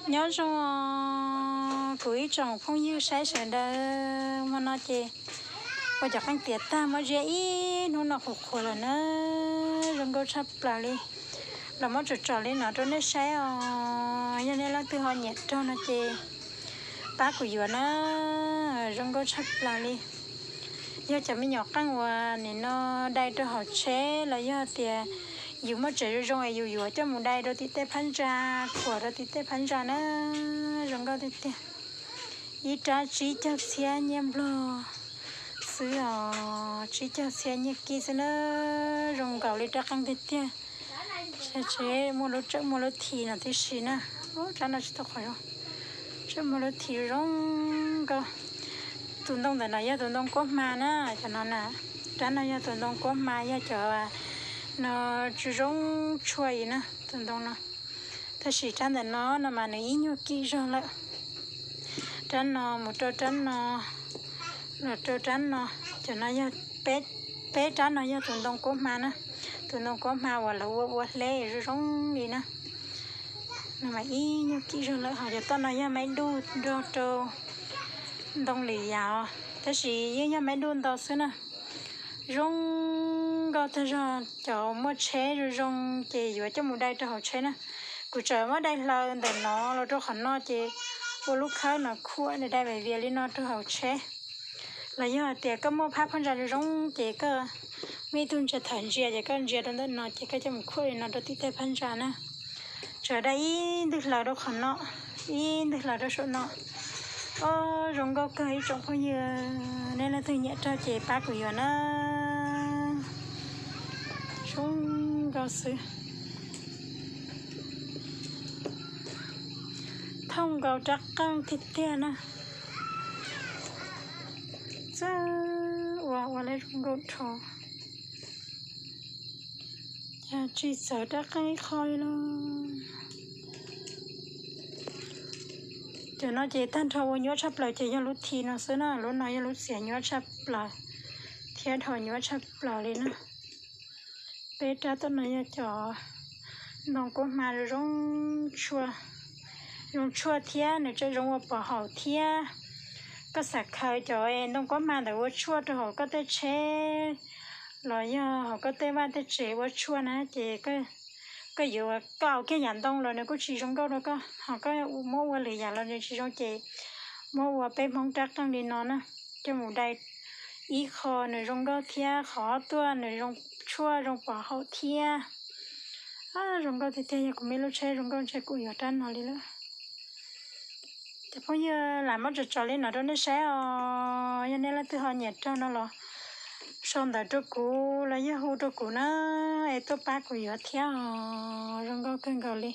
Nyob zoo kuv ib tsoom phooj ywg saib sawv daws, hmo no ces ua cov qeej tiav tag muab ziab ib hnub no qhuav qhuav lawm na, zoo nkauj tshaj plaws li. Los muab tsom tsom li no rau nej saib os, yog nej leej twg ho nyiam raug no ces pab kuv yuav na, zoo nkauj tshaj plaws li. Yog cov me nyuam qeej uas nim no dai rau hauv tsheb los yog tias yus muaj tsev zoo zoo es yus yuav coj mus dai rau tim tej phab ntsa, khuam rau tim tej phab ntsa na, zoo nkauj tiag tiag. Ib rab tsib caug txhiab nyiaj nplog xwb os, tsib caug txhiab nyiaj kib xwb na, zoo nkaus li rab qeej tiag tiag. Tsev muaj lub, tseem muaj lub thim no tib si na, rab no tsis tau qhov zoo, tseem muaj lub thim zoo nkauj. Tus ntoo ntawm no yog tus ntoo kuab hma na, cov no na, rab no yog tus ntoo kuab hma, yog cov no tsis zoo tshuaj li na, tus ntoo no. Tab sis rab ntawm no no mas nws ib nyuag kim zog lawm. Rab no mus rau rab no, los rau rab no, cov no yog peb rab no yog tus ntoo kuab hma na, tus ntoo kuab hma uas lawv ua ua hleb zoo zoo li na. No mas ib nyuag kim zog lawm, ho cov toj no yog maib duj nrog rau ntoo lwm yam os, tab sis yeej yog maib duj ntau xwb na. Zoo nkauj tag zog, cov muaj tsheb zoo zoo ces yuav coj mus dai rau hauv tsheb na. Kuv tseem muab dai hlaws ntawm no los rau qhov no ces ua lub khawb no khuam dai vias vias li no rau hauv tsheb. Los yog hais tias koj muaj phab phab ntsa zoo zoo ces koj muaj ib tug ntsia thawm ntsia ces koj ntsia rau ntawm no ces koj coj mus khuam li no rau tim tej phab ntsa na. Tseem dai ib ntwg hlaws rau qhov no, ib ntwg hlaws rau saum no. Os, zoo nkauj kawg ib tsoom phooj ywg, nej leej twg nyiam raug ces pab kuv yuav na. Zoo nkauj xwb. Thooj nkaus rab qeej tiag tiag na. Txawj ua ua lawv zoo nkauj dhau. Cas tsis txawv rab qeej ib qho li lauj. Cov no ces tag nrho ua nyuaj tshaj plaws ces yog lub thim no xwb na, lub no yog lub txiav nyuaj tshaj plaws thiab dhau nyuaj tshaj plaws li na. Peb rab tom no yog cov ntoo kuab hma zoo, zoo tshuaj thiab nws tseem zoo ua pov haum thiab. Koj xav khaws cov ntoo kuab hma ntawd ua tshuaj rau hauv koj tej tsheb los yog hauv koj tej vaj tej tsev ua tshuaj na ces koj yuav, koj ua kiag yam ntoo los nws kuj tsis zoo nkauj rau koj, ho koj muab ua lwm yam los nws tsis zoo ces muab ua peb Hmoob rab qeej li no na, coj mus dai ib qho nws zoo nkauj thiab qhov tuaj nws zoo tshuaj zoo pov haum thiab. Zoo nkauj tiag tiag, yog kuv muaj lub tsheb zoo nkauj ntshe kuv yuav rab no li lawm. Cov phooj ywg, lam muab tso tso li no rau nej saib os, yog nej leej twg ho nyiam raug no los sau ntawv rau kuv los yog hu rau kuv na, es tuaj pab kuv yuav thiab os, zoo nkauj kawg nkaus li.